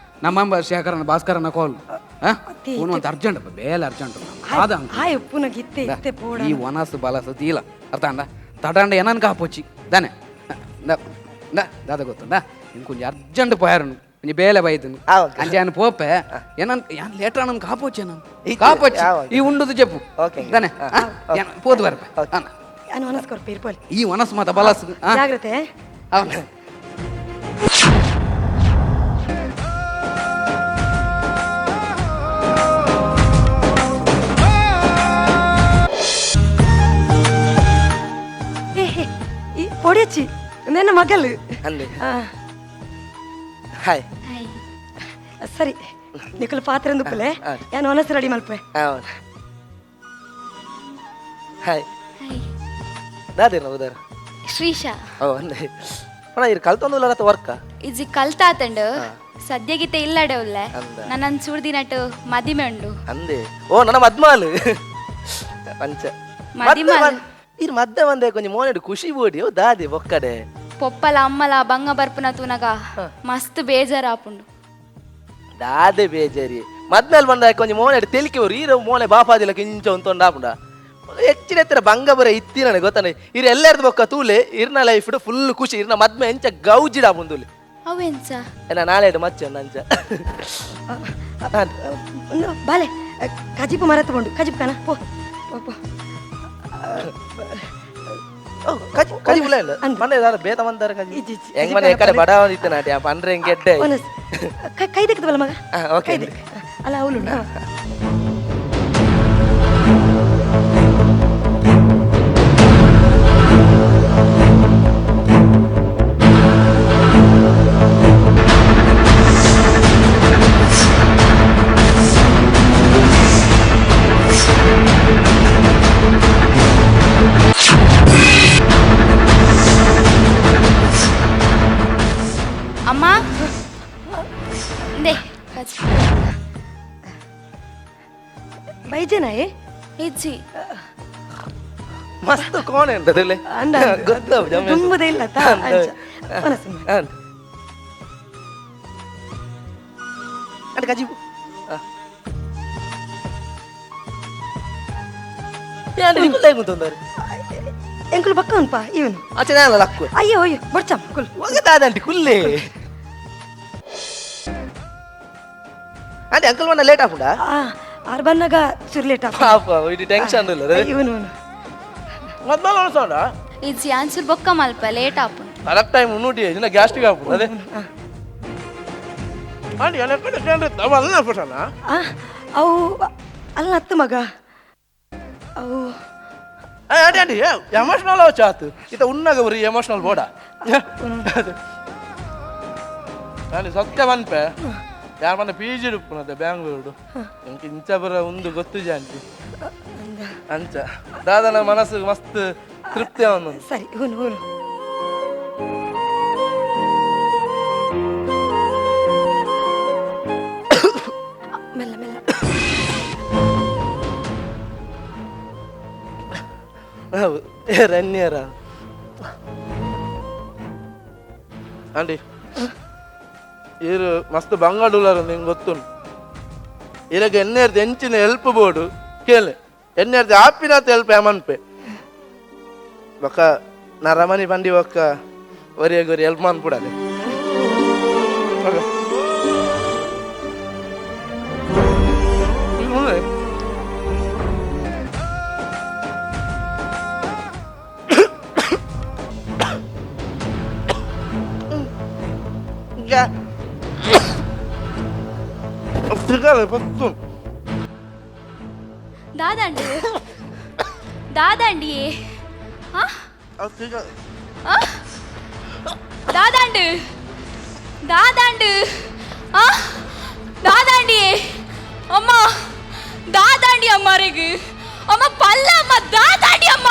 ನಮ್ಮ ಶೇಖರನ ಭಾಸ್ಕರನ ಕಾಲ್ ಫೋನ್ ಅಂತ ಅರ್ಜೆಂಟ್ ಬೇಲೆ ಅರ್ಜೆಂಟ್ ಆದ. ಆಯ್ ಉಪ್ಪುನ ಇತ್ತೆ ಇತ್ತೆ ಪೋಡ. ಈ ವನಸ್ ಬಲಸ ದೀಲ ಅರ್ಥ ಅಂಡ ತಡಂಡ ಏನನ್ ಕಾಪೊಚ್ಚಿ ದಾನೆ ದಾದ ಗೊತ್ತಂದ ಇಂಕೊಂಚ ಕೊಂಚ ಅರ್ಜೆಂಟ್ ಪೋಯಾರುಂಡು ಒಂಜಿ ಬೇಲೆ ಬೈದನು. ಅಂಚೆ ಯಾನ್ ಪೋಪೆ ಏನನ್ ಯಾನ್ ಲೇಟರ್ ನನ್ ಕಾಪೊಚ್ಚೆ ನಾನು ಕಾಪೊಚ್ಚಿ ಈ ಉಂಡುದು ಜಪ್ಪು ದಾನೆ ಪೋದು ಬರ್ಪೆ. ಯಾನ್ ವನಸ್ ಕೊರ್ಪೆ ಇರ್ಪೋಲಿ. ಈ ವನಸ್ ಮಾತ ಬಲಸ್. ಜಾಗ್ರತೆ. అవును. ಈ ಪೊಡೆಚಿ ನನ್ನ ಮಗಲು. ಅಂದೆ ಹಾಯ್. ಸರಿ ನಿಕುಲ್ ಪಾತ್ರೆ ಉಪ್ಪಲೆ ಯಾನ್ ವನಸ್ ರೆಡಿ ಮಲ್ಪೆ. ಹಾಯ್ ದಾದೇನ ಉದಾರ? ಶ್ರೀಶಾ. ಓ ಅಂದೆ ಪಣ ಇರು ಕಲ್ತೊಂದುಲ್ಲ ವರ್ಕ? ಇಜ್ಜಿ ಕಲ್ತಾತಂಡು ಸದ್ಯಗಿತೆ ಇಲ್ಲಡೆ ಉಲ್ಲೆ ನನ್ನ ಚೂರು ದಿನಟ್ ಮದಿಮೆ ಉಂಡು. ಅಂದೆ ಓ ನನ್ನ ಮದ್ಮಾಲು ಪಂಚ ಮದಿಮಾಲ್. ಇರು ಮದ್ದೆ ಬಂದೆ ಕೊಂಚ ಮೋನೆಡು ಖುಷಿ ಬೋಡಿ ಓ ದಾದೆ ಬೊಕ್ಕಡೆ. ಪೊಪ್ಪಲ ಅಮ್ಮಲ ಬಂಗ ಬರ್ಪುನ ತೂನಗ ಮಸ್ತ್ ಬೇಜಾರಾಪುಂಡು. ದಾದೆ ಬೇಜಾರಿ ಮದ್ಮೇಲೆ ಬಂದ ಕೊಂಚ ಮೋನೆಡು ತೆಲಿಕೆ ಅವರು ಈರ ಮೋನೆ ಬಾಪಾದಿಲ್ಲ ಕಿಂಚ ಒಂತೊಂಡಾಪುಂಡ ಹೆಚ್ಚಿನ ಎತ್ತರ ಬಂಗ ಬರ ಇತ್ತಿ ನನಗೆ ಗೊತ್ತಾನೆ ಇರು ಎಲ್ಲರದು ಬೊಕ್ಕ ತೂಲೆ ಇರ್ನ ಲೈಫ್ ಫುಲ್ ಖುಷಿ ಇರ್ನ ಮದ್ಮೆ ಎಂಚ ಗೌಜಿಡ ಮುಂದುಲಿ. ಅವೆಂಚ? ಏನ ನಾಳೆ ಮಚ್ಚ ನಂಚ ಬಾಲೆ ಕಜಿಪು ಮರ ತಗೊಂಡು ಕಜಿಪು ಕಣ ಪೋ ಪೋ ಪೋ. ಕಜಿಪುಲ ಇಲ್ಲ ಮನೆ ಬೇತ ಬಂದಾರ ಕಜಿ ಹೆಂಗ್ ಮನೆ ಕಡೆ ಬಡ ಇತ್ತು ನಾಟಿ ಪಂಡ್ರೆ ಹೆಂಗ್ ಗೆಡ್ಡೆ. ಕೈ ದಕ್ಕದವಲ್ಲ ಮಗ. ಓಕೆ. ಅಲ್ಲ ಅವಳು. ಅಮ್ಮ ಇಂದೆ ಬೈಜನ ಏ ಇಜ್ಜಿ. ಮಸ್ತ್ ಕೋಣೆ ಉಂಟು ಅಂದ ಗೊತ್ತಾವು ತುಂಬುದೇ ಇಲ್ಲ ತಾ ಅಂಚ. ಮನಸ್ಸು ಮಾಡು. ಅಂಡ್ ಕಜಿಬು ನಿಕುಲ್ ಎಂಕುಲು ಬಕ್ಕ ಉನ್ಪ ಇವನು. ಆಚೆ ನಾನು ಲಕ್ಕು. ಅಯ್ಯೋ ಅಯ್ಯೋ, ಬಡ್ಚಮ್ ಕುಲ್. ಒಗದಾದಂಟಿ ಕುಲ್ಲೇ ಆಂಟಿ, ಅಂಕಲ್ ಮನ್ನ ಲೇಟ್ ಆಪುಂಡ? ಆ ಆರ್ ಬನ್ನಾಗ ಚುರು ಲೇಟ್. ಪಾಪ, ಇದು ಟೆನ್ಷನ್ ಇಲ್ಲ. ಇವನು ಇವನು. ಮೊದಲು ಅನ್ಸೋಣ. ಇಜ್ಜಿ, ಆನ್ಸರ್ ಬೊಕ್ಕ ಮಲ್ಪ ಲೇಟ್ ಆಪುಂಡು. ಕರೆಕ್ಟ್ ಟೈಮ್ ಉಣ್ಣುಟಿ ಇನ್ನ ಗ್ಯಾಸ್ಟ್ರಿಕ್ ಆಪುಂಡು. ಅದೇ ಆಂಟಿ, ಅಲ್ಲ ಅಲ್ಲ ಪುಷಣ. ಆ, ಅವು ಅಲ್ಲ ಹತ್ತು ಮಗ ಅವು. ಆಂಟಿ ಆಂಟಿ, ಎಮೋಷನಲ್ ಅವ ಚಾತು ಇತ ಉಣ್ಣಾಗ ಬರೀ ಎಮೋಷನಲ್ ಬೋಡ. ಆಂಟಿ, ಸತ್ಯ ಮನ್ಪೆ, ಯಾರು ಮನ್ನ ಪಿ ಜಿ ಉಪ್ಪುನತೆ ಬ್ಯಾಂಗ್ಳೂರು, ಎಂಕ್ ಇಂಚ ಬರ ಒಂದು ಗೊತ್ತಿಜ ಆಂಟಿ. ಅಂಚ ದಾದನ ಮನಸ್ಸು ಮಸ್ತ್ ತೃಪ್ತಿ ಅವನು. ಸರಿ, ಹೂನು ಹೂನು. ಮೆಲ್ಲ ಮೆಲ್ಲ. ಹೌದು, ರನ್ಯರ ಆಂಟಿ, ಇರು ಮಸ್ತ್ ಬಂಗಾಡುಲಾರ ನಿಂಗೆ ಗೊತ್ತುಂಟು. ಇರಗ ಎನ್ನೇರ್ದು ಎಂಚಿನ ಹೆಲ್ಪ್ ಬೋರ್ಡು ಕೇಳಿ, ಎನ್ನೇರ್ದು ಆಪಿನಾತ ಹೆಲ್ಪ್ ಮನ್ಪೆ ಬೊಕ್ಕ ನಾ ರಮಣಿ ಬಂಡಿ ಒಕ್ಕ ಒರಿಯಗೊರಿ ಹೆಲ್ಪ್ ಮನ್ಪುಡದೆ. ಪತ್ತು. ದಾದಾಂಡಿ ದಾದಾಂಡಿ, ಆ? ಆ? ದಾದಾಂಡು ದಾದಾಂಡು, ಆ? ದಾದಾಂಡಿ ಅಮ್ಮ, ದಾದಾಂಡಿ ಅಮ್ಮರಿಗೆ ಅಮ್ಮ ಪಲ್ಲ ಅಮ್ಮ, ದಾದಾಂಡಿ ಅಮ್ಮ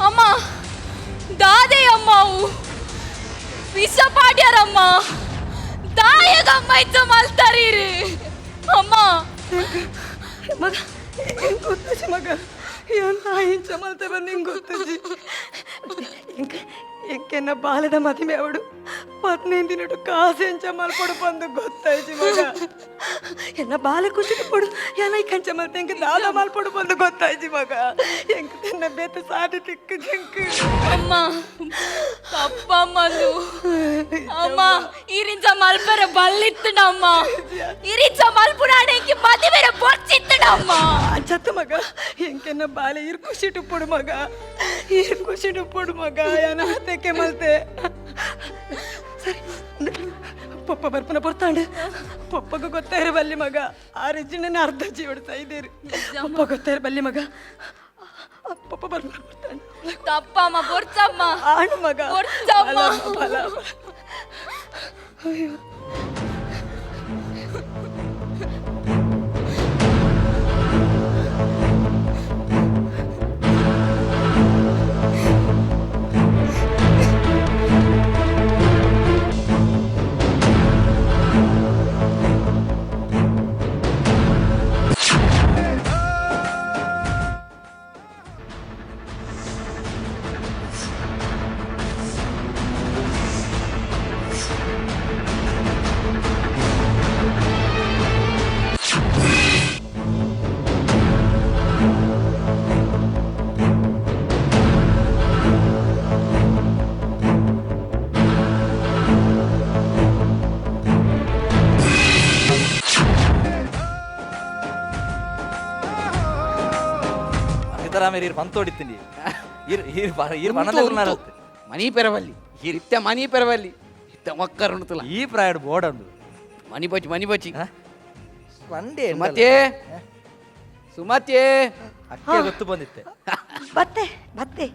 ಅಮ್ಮ, ದಾದೆ ಅಮ್ಮ, ಅವು ವಿಷ ಪಾಡ್ಯಾರಮ್ಮ, ದಾಯಗಮ್ಮ ಇದ್ದ ಮಲ್ತಾರೀರಿ ಅಮ್ಮ. ಮಗ, ಹೆಂಗ್ ಗೊತ್ತಜಿ ಮಗ, ಏನ್ ಇಂಚ ಮಲ್ತೆ ಬಂದು ಹಿಂಗೆ ಗೊತ್ತಜಿ. ಇಂಕ ಎಂಕೆನ್ನ ಬಾಲದ ಮದಿಮೆ ಅವಡು 15 ದಿನಟು ಕಾಸು ಎಂಚ ಮಲ್ಪಡು ಬಂದು ಗೊತ್ತಾಯ್ತು ಮಗ. ಎನ್ನ ಬಾಲ ಖುಷಿ ಪಡು ಏನ ಈ ಕಂಚ ಮಲ್ತೆ, ಎಂಕ ದಾದ ಮಲ್ಪಡು ಬಂದು ಗೊತ್ತಾಯ್ತು ಮಗ. ಎಂಕ ತನ್ನ ಬೇತ ಸಾಧಿ ತಿಕ್ಕ ಜಂಕ್. ಅಮ್ಮ, ತಪ್ಪಮ್ಮದು ಅಮ್ಮ, ಇರಿಂಚ ಮಲ್ಪರ ಬಲ್ಲಿತ್ತಡಮ್ಮ, ಇರಿಂಚ ಮಲ್ಪುನಾಡೆಂಕಿ ಮದಿವೆರ ಬೊಚ್ಚಿತ್ತಡಮ್ಮ. ಚತ್ತ ಮಗ, ಎಂಕೆನ್ನ ಬಾಲೆ ಇರ್ ಖುಷಿ ಪಡು ಮಗ, ಇರ್ ಖುಷಿ ಪಡು ಮಗ, ಏನ ಹತ್ತಕ್ಕೆ ಮಲ್ತೆ. ಸರಿ, ಪಪ್ಪ ಬರ್ಪನ ಪೊರ್ತಾಂಡು, ಪಪ್ಪಗ ಗೊತ್ತಾಯಿರ ಬಲ್ಲಿ ಮಗ, ಆ ರಿಜಿನ ಅರ್ಧ ಜೀವಡ್ತಾ ಇದ್ದೀರಿ. ಪಪ್ಪ ಗೊತ್ತಾಯಿರ ಬಲ್ಲಿ ಮಗ, ಪಪ್ಪ ಬರ್ಪನ ಪೊರ್ತಾಂಡು. ತಪ್ಪಮ್ಮ, ಬೊರ್ಚಮ್ಮ. ಆಣು ಮಗ. ಬೊರ್ಚಮ್ಮ. ಬಲ, ಬಲ. ಅಯ್ಯೋ. ಸೀತಾರಾಮಯ್ಯ ಇರು ಪಂತೋಡಿತ್ತೀನಿ ಇರು ಇರು ಇರು ಪಣದ. ಮನಿ ಪೆರವಲ್ಲಿ ಇತ್ತೆ, ಮನಿ ಪೆರವಲ್ಲಿ ಇತ್ತೆ ಒಕ್ಕರುಣುತ್ತಲ್ಲ. ಈ ಪ್ರಾಯಡ್ ಬೋಡಂಡು. ಮನಿ ಬಚ್ಚಿ ಮನಿ ಬಚ್ಚಿ. ಒಂದೇ. ಸುಮತಿ, ಸುಮತಿ. ಅಕ್ಕೆ ಗೊತ್ತು ಬಂದಿತ್ತೆ. ಬತ್ತೆ ಬತ್ತೆ.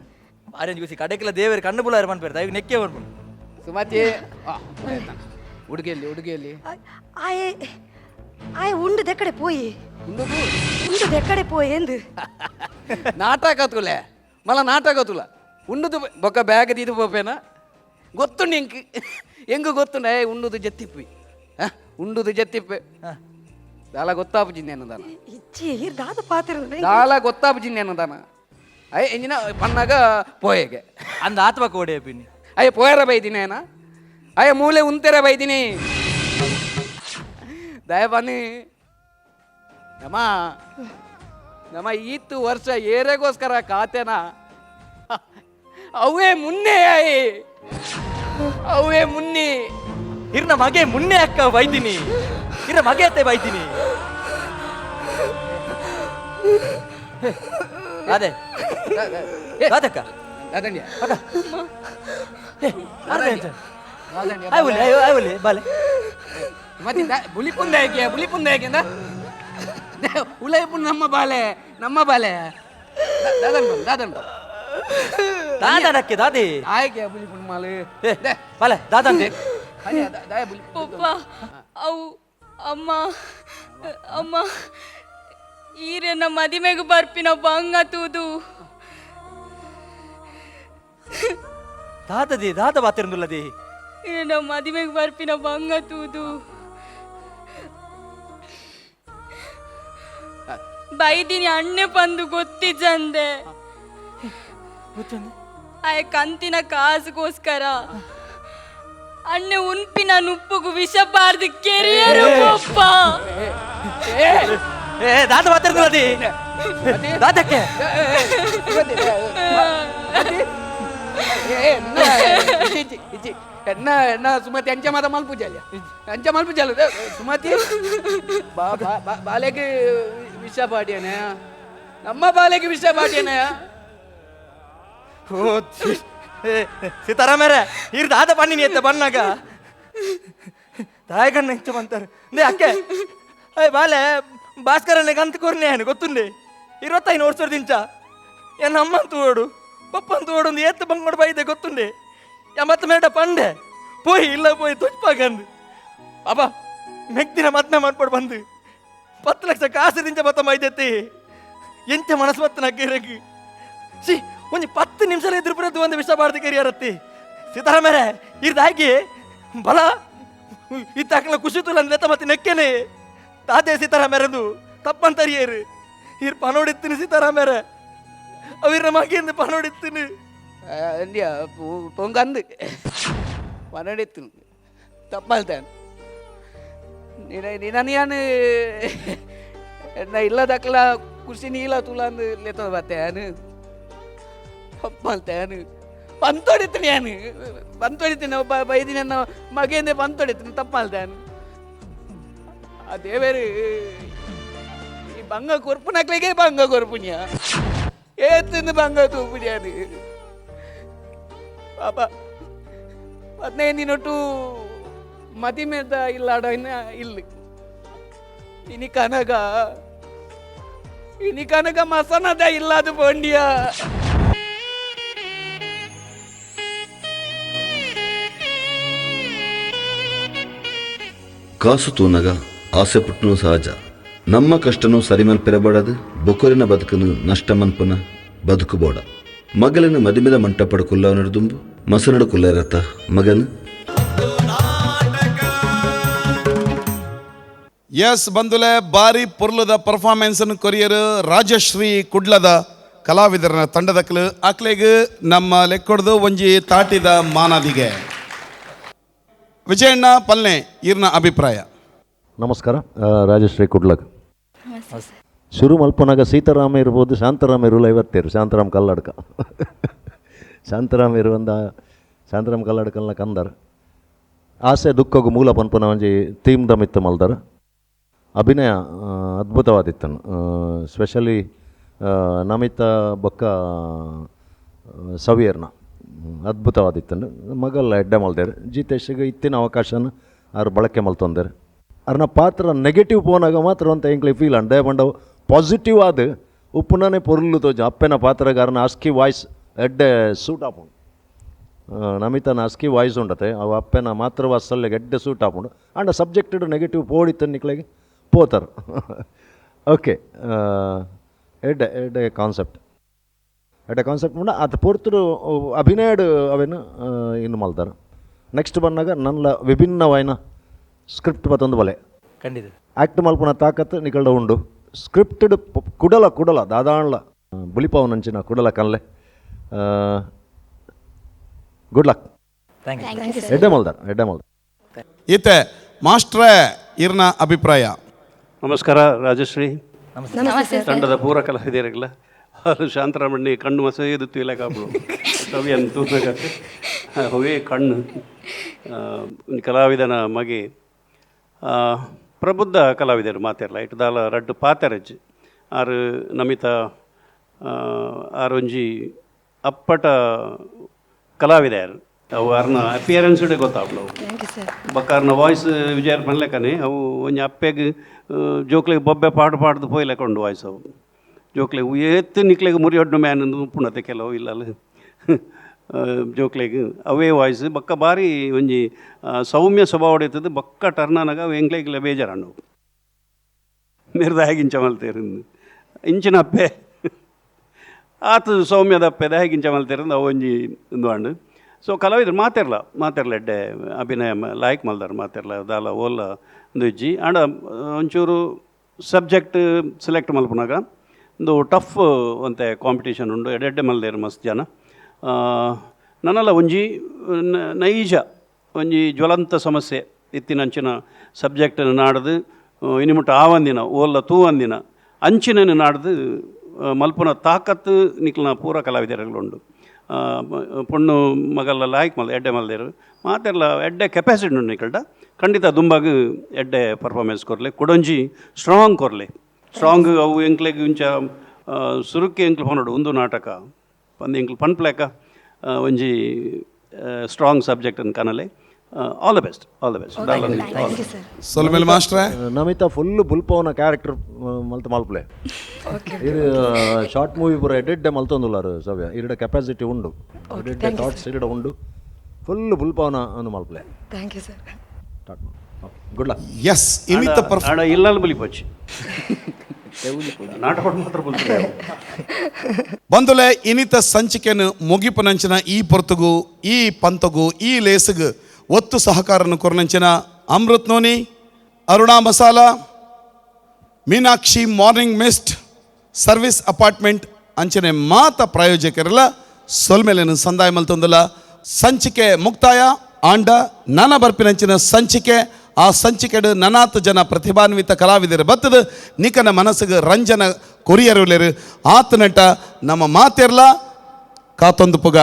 ಆರೆಂಜ್ ಗುಸಿ ಕಡೆಕೆಲ್ಲ ದೇವರು ಕಣ್ಣು ಬುಲಾರ ಮನ್ಪೇರ್ತ ಇವಾಗ ನೆಕ್ಕೆ ಬಂದ್ಬಿಡು. ಸುಮತಿ, ಉಡುಗೆಯಲ್ಲಿ ಉಡುಗೆಯಲ್ಲಿ. ಆಯೆ ಆಯೆ ಉಂಡು ದೆಕ್ಕಡೆ ಪೋಯಿ. ಉಂಡುದು. ಉಂಡು ದೆಕ್ಕಡೆ ಪೋಯಿ ಎಂದು. ನಾಟಕ ತುಲೆ ಮಲ್ಲ, ನಾಟಕ ತುಲ ಉಂಡುದು ಬೊಕ್ಕ ಬ್ಯಾಗ್ ದೀದು ಪೋಪೇನ ಗೊತ್ತುಂಡು ಎಂಕ್, ಎಂಗ್ ಗೊತ್ತುಂಡು. ಏ, ಉಂಡುದು ಜತ್ತಿಪ್ಪಿ, ಉಂಡುದು ಜತ್ತಿಪ್ಪೆ. ದಾಲ ಗೊತ್ತಾಪುಜಿಂದ ದಾನ. ಇಜ್ಜಿ, ಈರ್ ದಾದ ಪಾತಿರ? ದಾಲ ಗೊತ್ತಾಪುಜಿಂದ ದಾನ. ಅಯ್ಯ, ಎಂಜಿನ ಪನ್ನಾಗ ಪೋಯೆಗೆ. ಅಂದ ಆತ್ಮ ಕೋಡೆ ಪಿನ್ನಿ. ಅಯ್ಯ, ಪೋಯರ ಬೈದಿನಿ ಏನ? ಅಯ್ಯ, ಮೂಲೆ ಉಂತೆರ ಬೈದಿನಿ. ದಯ ಬನ್ನಿ. ನಮ್ಮ ನಮ್ಮ ಈತ್ತು ವರ್ಷ ಏರೆಗೋಸ್ಕರ ಕಾತೆನ, ಅವೇ ಮುನ್ನೆ ಆಯಿ, ಅವೇ ಮುನ್ನಿ. ಇರ್ನ ಮಗೆ ಮುನ್ನೆ ಅಕ್ಕ ಬೈದಿನಿ, ಇರ್ನ ಮಗೆ ಅತ್ತೆ ಬೈದಿನಿ. ಅದೇ ಅದಕ್ಕ. ಅದಂಡ್ಯ. ಆಯ್ವಲೆ ಆಯ್ವಲೆ ಬಾಲೆ. ಮತ್ತೆ ಬುಲಿಪುಂದ ಯಾಕೆ, ಬುಲಿಪುಂದ ಯಾಕೆ ಅಂದ? ಉಲೈಪುನ್ ನಮ್ಮ ಬಾಲೆ, ನಮ್ಮ ಬಾಲೆ. ದಾದನ್ ಬನ್, ದಾದನ್ ಬನ್. ದಾದನಕ್ಕೆ ದಾದಿ. ಆಯ್ಕೆ ಬುಲಿಪುನ್ ಮಾಲೆ. ಏ ಬಾಲೆ, ದಾದಂತೆ. ದಾಯ ಬುಲಿ. ಪಪ್ಪ, ಅವು ಅಮ್ಮ, ಅಮ್ಮ, ಈರೆನ್ನ ಮದಿಮೆಗೆ ಬರ್ಪಿನ ಬಂಗ ತೂದು. ದಾದದಿ ದಾದ ಬಾತಿರಂದುಲ್ಲದಿ. ಈರೆನ್ನ ಮದಿಮೆಗೆ ಬರ್ಪಿನ ಬಂಗ ತೂದು ಬೈದಿನಿ ಅಣ್ಣೆ ಬಂದು ಗೊತ್ತಿಜ್ಜಂದೆ. ಆಯ ಕಂತಿನ ಕಾಸುಗೋಸ್ಕರ ಅಣ್ಣೆ ಉನ್ಪಿನ ನುಪ್ಪುಗು ವಿಷ ಬಾರ್ದು ಕೆರಿಯರು ಪಪ್ಪ. ಏ ದಾದ ಬಾತಿರಂದುಲ್ಲದಿ ದಾದಕ್ಕೆ. ಎನ್ನ ಎನ್ನ ಸುಮತಿ, ಅಂಚ ಮಾತ ಮಲ್ಪುಜಾಲ, ಅಂಚ ಮಲ್ಪುಜಾಲ ಸುಮತಿ. ಬಾಲೆಗೆ ವಿಷ ಪಾಡ್ಯನ, ನಮ್ಮ ಬಾಲೆಗೆ ವಿಷ ಪಾಡ್ಯನ. ಓ ಸೀತಾರಾಮರೇ, ಇರ್ ದಾದ ಬನ್ನಿ ಎತ್ತ ಬನ್ನಾಗ ತಾಯಿಗಣ್ಣ ಇಂಚ ಬಂತಾರೆ ನೇ ಅಕ್ಕೆ. ಅಯ್ಯ ಬಾಲೆ, ಭಾಸ್ಕರಣ್ಣ ಕಂತ ಕೊರ್ನೆ ಗೊತ್ತುಂಡೆ 25 ವರ್ಷ ದಿಂಚ ಎನ್ನ ಅಮ್ಮಂತ ಓಡು ಪಪ್ಪಂತ ಓಡು ಒಂದು ಏತ್ ಬಂಗೋಡು ಬೈದೆ ಗೊತ್ತುಂಡೆ. ಮತ್ತೆ ಮೇಡ ಪಂಡೆ ಪೋಯಿ ಇಲ್ಲ ಪೋಯಿ ತುಚ್ಪಾಗಂದು ಅಬ್ಬ ಮೆಗ್ದಿನ ಮದ್ನ ಮಾಡ್ಪಡು ಬಂದು 10 ಲಕ್ಷ ಕಾಸು ದಿಂಚ ಬತ್ತ ಮೈದೆತ್ತಿ ಎಂಚ ಮನಸ್ಸು ಬತ್ತ ನಗ್ಗಿರಗಿ. ಸಿ, ಒಂಜಿ 10 ನಿಮಿಷ ಎದುರು ಬರೋದು ಒಂದು ವಿಷ ಬಾರ್ದು ಕರಿಯಾರತ್ತಿ. ಸೀತಾರಾಮರೇ, ಇರ್ದಾಗಿ ಬಲ ಇತ್ತಾಕಲ ಖುಷಿ ತುಲ ಅಂದ್ಲೆತ್ತ ಮತ್ತೆ ನೆಕ್ಕೇನೆ ತಾತೆ. ಸೀತಾರಾಮರದು ತಪ್ಪಂತರಿಯೇರು, ಇರ್ ಪನೋಡಿತ್ತೀನಿ ಸೀತಾರಾಮರೇ, ಅವಿರ ಮಗಿಂದ ಪನೋಡಿತ್ತೀನಿ. ಅಂದ್ಯ ಪೊಂಗಂದು ಪನಡಿತ್ತು ತಪ್ಪಲ್ತಾನೆ ನಿನ ನಿನ ಎನ್ನ ಇಲ್ಲದಕ್ಲ ಖುಷಿ ನೀಲ ತುಲಂದು ಲೆತ್ತದ ಬತ್ತೆ. ಅನು ತಪ್ಪಲ್ತಾನು ಪಂತೊಡಿತೀನಿ, ನಾನು ಪಂತೊಡಿತೀನಿ, ಒಬ್ಬ ಬೈದಿನ ಮಗೇಂದೆ ಪಂತೊಡಿತೀನಿ, ತಪ್ಪಲ್ತಾನು. ಆ ದೇವರು ಈ ಬಂಗ ಕೊರ್ಪುನಕ್ಲಿಗೆ ಬಂಗ ಕೊರ್ಪುಣ್ಯ ಏತಿಂದು ಬಂಗ ತೂಪುಣ್ಯಾನು ಪಾಪ. 15 ದಿನೊಟ್ಟು ಮದಿಮೆದ ಇಲ್ಲಾಡ ಇನ್ನ ಇಲ್ಲಿ ಇನಿ ಕನಗ, ಇನಿ ಕನಗ ಮಸನದ ಇಲ್ಲದು ಪೋಂಡಿಯ. ಕಾಸು ತೂನಗ ಆಸೆ ಪುಟ್ಟನು ಸಹಜ. ನಮ್ಮ ಕಷ್ಟನು ಸರಿಮಲ್ ಪೆರಬಾಡದು, ಬೊಕೊರಿನ ಬದುಕನು ನಷ್ಟ ಮನ್ಪುನ ಬದುಕು ಬೋಡ. ಮಗಲನ ಮದಿಮೆದ ಮಂಟಪಡ ಕುಲ್ಲ ನಡುದುಂಬು ಮಸನಡು ಕುಲ್ಲರತ್ತ ಮಗನು. ಎಸ್ ಬಂದುಲೆ, ಬಾರಿ ಪೊರ್ಲದ ಪರ್ಫಾರ್ಮೆನ್ಸ್ ಅನ್ನು ಕೊರಿಯರ್ ರಾಜಶ್ರೀ ಕುಡ್ಲದ ಕಲಾವಿದರನ ತಂಡದಕ್ಲು ಅಕ್ಲೆಗ್ ನಮ್ಮ ಲೆಕ್ಕೊಡ್ದು ಒಂಜಿ ತಾಟಿದ ಮಾನಾದಿಗೆ. ವಿಜಯಣ್ಣ ಪಲ್ನೆ, ಈರ್ನ ಅಭಿಪ್ರಾಯ? ನಮಸ್ಕಾರ, ರಾಜಶ್ರೀ ಕುಡ್ಲಗ್. ಶುರು ಮಲ್ಪನಾಗ ಸೀತಾರಾಮ ಇರ್ಬೋದು, ಶಾಂತರಾಮ ಇರುಲ್ಲ ಇವತ್ತೇರು ಶಾಂತರಾಮ್ ಕಲ್ಲಡ್ಕ, ಶಾಂತರಾಮ್ ಇರುವಂದ ಶಾಂತರಾಮ್ ಕಲ್ಲಡ್ಕಲ್ನ ಕಂದರ್ ಆಸೆ ದುಃಖಗೂ ಮೂಲ ಪನ್ಪುನ ಒಂಜಿ ಥೀಮ್ ಮಿತ್ತು ಮಲ್ದರ್. ಅಭಿನಯ ಅದ್ಭುತವಾದಿತ್ತನು, ಸ್ಪೆಷಲಿ ನಮಿತ ಬೊಕ್ಕ ಸವಿಯರ್ನ ಅದ್ಭುತವಾದಿತ್ತನು. ಮಗಲ್ಲ ಎಡ್ಡೆ ಮಲ್ದೇರು. ಜಿತೇಶ್ಗೆ ಇತ್ತಿನ ಅವಕಾಶನ ಅವ್ರು ಬಳಕೆ ಮಲ್ತೊಂದೇರು. ಅರ್ನ ಪಾತ್ರ ನೆಗೆಟಿವ್ ಪೋನಾಗ ಮಾತ್ರ ಅಂತ ಎಂಕ್ಲೆ ಫೀಲ್ ಅಂಡ್ ದಯಪಂಡವು ಪಾಸಿಟಿವ್ ಆದ ಉಪ್ಪುನೇ ಪೊರ್ಲು ತೋಜ. ಅಪ್ಪೆನ ಪಾತ್ರಗಾರನ ಅಸ್ಕಿ ವಾಯ್ಸ್ ಎಡ್ಡೆ ಸೂಟ್ ಆಪುಂಡು. ನಮಿತನ ಅಸ್ಕಿ ವಾಯ್ಸ್ ಉಂಡತೆ ಅವು ಅಪ್ಪೆನ ಮಾತ್ರ ವಾಸಲ್ಲೆಗ್ ಎಡ್ಡೆ ಸೂಟ್ ಆಪುಂಡು. And subjected negative ಪೋಡಿತ್ತ ನಿಕ್ಲೆಗ್ ಪೋತರ್. ಓಕೆ, ಎಡ್ಡೆ ಎಡ್ಡೆ ಕಾನ್ಸೆಪ್ಟ್, ಎಡ್ಡೆ ಕಾನ್ಸೆಪ್ಟ್ ಉಂಡ ಅದು ಪೊರ್ತುಡು ಅಭಿನಯಡ್ ಅವೇನು ಇನ್ನು ಮಲ್ತಾರ. ನೆಕ್ಸ್ಟ್ ಬಂದಾಗ ನನ್ನ ವಿಭಿನ್ನವಾಯಿನ ಸ್ಕ್ರಿಪ್ಟ್ ಬತ್ತೊಂದು ಬಲೆ. ಖಂಡಿತ ಆ್ಯಕ್ಟ್ ಮಲ್ಪುನ ತಾಕತ್ತು ನಿಕಲ್ಡ ಉಂಡು. Scripted ಕುಡಲ ಕುಡಲ ದಾದಾಣ್ಲ ಬುಲಿಪಾವನಂಚಿನ ಕುಡಲ ಕನ್ಲೆ. Good luck. Thank you. ಎಡ್ಡೆ ಮಲ್ದಾರ್, ಎಡ್ಡೆ ಮಲ್ದಾರ್. ಈತೆ ಮಾಸ್ಟ್ರೇ, ಇರ್ನ ಅಭಿಪ್ರಾಯ? ನಮಸ್ಕಾರ ರಾಜಶ್ರೀ. ನಮಸ್ತೆ. ತಂಡದ ಪೂರ ಕಲಾವಿದರಿಗೆಲ್ಲ. ಅದು ಶಾಂತರಾಮಣ್ಣಿ ಕಣ್ಣು ಮಸೇದು ಕಾಪು ಸವಿಯನ್ನು ತೂನಗತ್ತೆ ಅವೇ ಕಣ್ಣು. ಕಲಾವಿದನ ಮಗೆ, ಪ್ರಬುದ್ಧ ಕಲಾವಿದರು ಮಾತೆರ್ಲ ಇಟ್ಟು ದಾಲ ರಡ್ಡು ಪಾತೆರಜ್ಜಿ ಆರು ನಮಿತ ಆರೊಂಜಿ ಅಪ್ಪಟ ಕಲಾವಿದೆಯರು. ಅವು ಆರ್ನ ಅಪಿಯರೆನ್ಸ್ ಗೊತ್ತಾಗ್ಲವು. Thank you sir. ಬಕ್ಕಾರ್ನ voice ವಿಜಯ ಪನ್ಲೆಕ್ಕನೆ ಅವು ಒಂಜಿ ಅಪ್ಪೆಗ್ ಜೋಕ್ಲೆಗ್ ಬೊಬ್ಬೆ ಪಾಡು ಪಾಡ್ದು ಪೋಯ್ಲೆಕೊಂಡು ವಾಯ್ಸ್. ಅವು ಜೋಕ್ಲೆಗ್ ಏತ್ ನಿಕ್ಲೆಗ್ ಮುರಿಯೊಡ್ಡು ಮ್ಯಾನ್ ಉಪ್ಪುಣತೆ ಕೆಲವು ಇಲ್ಲಲ್ಲ ಜೋಕ್ಲೆಗ್ ಅವೇ ವಾಯ್ಸ್. ಬೊಕ್ಕ ಬಾರಿ ಒಂಜಿ ಸೌಮ್ಯ ಸ್ವಭಾವ ಇತ್ತದು. ಬೊಕ್ಕ ಟರ್ನಾನಗ ಅವು ಎಂಕ್ಲೆಗ್ಲ ಬೇಜಾರಣ್ಣವು ಮಿರ್ದ ಹೇಗಿಂಚ ಮಲ್ತೇರಿಂದು ಇಂಚಿನ ಅಪ್ಪೆ ಆತು ಸೌಮ್ಯದ ಅಪ್ಪೆ ದಾಗಿಂಚ ಮಲ್ತೇರಿಂದ ಅವು ಒಂಜಿ ಒಂದು ಅಂಡು. ಸೊ ಕಲಾವಿದ್ರು ಮಾತೆರ್ಲ ಮಾತೆರ್ಲ ಎಡ್ಡೆ ಅಭಿನಯ ಲಾಯ್ಕ್ ಮಲ್ದಾರ್ ಮಾತೆರ್ಲ ದಾಲ ಓಲ್ಲ ಒಂದು ಇಜ್ಜಿ. ಆಂಡ ಒಂಚೂರು ಸಬ್ಜೆಕ್ಟ್ ಸೆಲೆಕ್ಟ್ ಮಲ್ಪುನಾಗ ಒಂದು ಟಫ್ ಒಂತೆ ಕಾಂಪಿಟೇಷನ್ ಉಂಡು. ಎಡ್ಡೆ ಮಲ್ದೇರು ಮಸ್ತ್ ಜನ. ನನಲ ಒಂಜಿ ನೈಜ ಒಂಜಿ ಜ್ವಲಂತ ಸಮಸ್ಯೆ ಇತ್ತಿನಂಚಿನ ಸಬ್ಜೆಕ್ಟ್ ನಾಡ್ದು ಇನಿ ಮುಟ್ಟ ಆವಂದಿನ ಓಲ್ಲ ತೂವಂದಿನ ಅಂಚಿನ ನಾಡ್ದು ಮಲ್ಪುನ ತಾಕತ್ತು ನಿಕ್ಲನ ಪೂರ ಕಲಾವಿದರುಗಳುಂಡು. ಪೊಣ್ಣು ಮಗಲ್ಲ ಲಾಯ್ಕ್ ಮಲ್ ಎಡ್ಡೆ ಮಲ್ದೇರು ಮಾತೆರ್ಲ ಎಡ್ಡೆ ಕೆಪಾಸಿಟಿ ಉಂಡು ನಿಕಲ್ಡ. ಖಂಡಿತ ದುಂಬಾಗ್ ಎಡ್ಡೆ ಪರ್ಫಾರ್ಮೆನ್ಸ್ ಕೊರ್ಲೆ, ಕೊಡೊಂಜಿ ಸ್ಟ್ರಾಂಗ್ ಕೊರ್ಲೆ. ಸ್ಟ್ರಾಂಗ್ ಅವು ಎಂಕ್ಲೆಗ್ ಇಂಚ ಸುರುಕ್ಕೆ ಎಂಕ್ಲು ಪನೋಡು ಒಂದು ನಾಟಕ ಪಂದ್ ಎಂಕ್ಲು ಪನ್ಪ್ಲೇಕ ಒಂಜಿ ಸ್ಟ್ರಾಂಗ್ ಸಬ್ಜೆಕ್ಟ್ ಅನ್ ಕನಲೆ. All the best, all the best. Thank you sir. ಸೊಲ್ಮೆಲ್ ಮಾಸ್ಟ್ರೇ. ನಮಿತಾ full ಬುಲ್ಪವನ character ಮಲ್ತ ಮಲ್ಪಲೆ. ಇದು ಶಾರ್ಟ್ ಮೂವಿ ಪೂರ ಎಡ್ಡೆಡ್ಡೆ ಮಲ್ತೊಂದುಲ್ಲಾರು ಸವ್ಯ. ಇರಡ ಕೆಪಾಸಿಟಿ ಉಂಡು, ಎಡ್ಡೆ ಥಾಟ್ಸ್ ಇರಡ ಉಂಡು. ಫುಲ್ ಬುಲ್ಪವನ ಅನು ಮಲ್ಪಲೆ. Thank you sir. Start. Good luck. Yes, ಇನಿತ ಆಡ ಇಲ್ಲಲ್ಲಿ ಬುಲಿಪಚ್ಚಿ ನಾಟಕ ಮಾತ್ರ ಬುಲ್ತಾರೆ. ಬಂದುಲೆ ಇನಿತ ಸಂಚಿಕೆಯನ್ನು ಮುಗಿಪನಂಚಿನ ಈ ಪೊರ್ತುಗು ಈ ಪಂತಗು ಈ ಲೇಸುಗು ಒತ್ತು ಸಹಕಾರನು ಕೊರನಂಚಿನ Amrit noni, Aruna masala, Meenakshi morning mist, service apartment ಅಂಚನೆ ಮಾತ ಪ್ರಾಯೋಜಕರೆಲ್ಲ ಸೊಲ್ಮೆಲೆನು ಸಂದಾಯ ಮಲ್ತೊಂದುಲ. ಸಂಚಿಕೆ ಮುಕ್ತಾಯ. ಆಂಡ ನನ ಬರ್ಪಿನಂಚಿನ ಸಂಚಿಕೆ, ಆ ಸಂಚಿಕೆಡು ನನಾತ್ ಜನ ಪ್ರತಿಭಾನ್ವಿತ ಕಲಾವಿದರು ಬತ್ತದ ನಿಕನ ಮನಸ್ಸಿಗೆ ರಂಜನ ಕೊರಿಯರುಲೇರು. ಆತನಟ ನಮ್ಮ ಮಾತೆರ್ಲ ಕಾತೊಂದು ಪುಗ.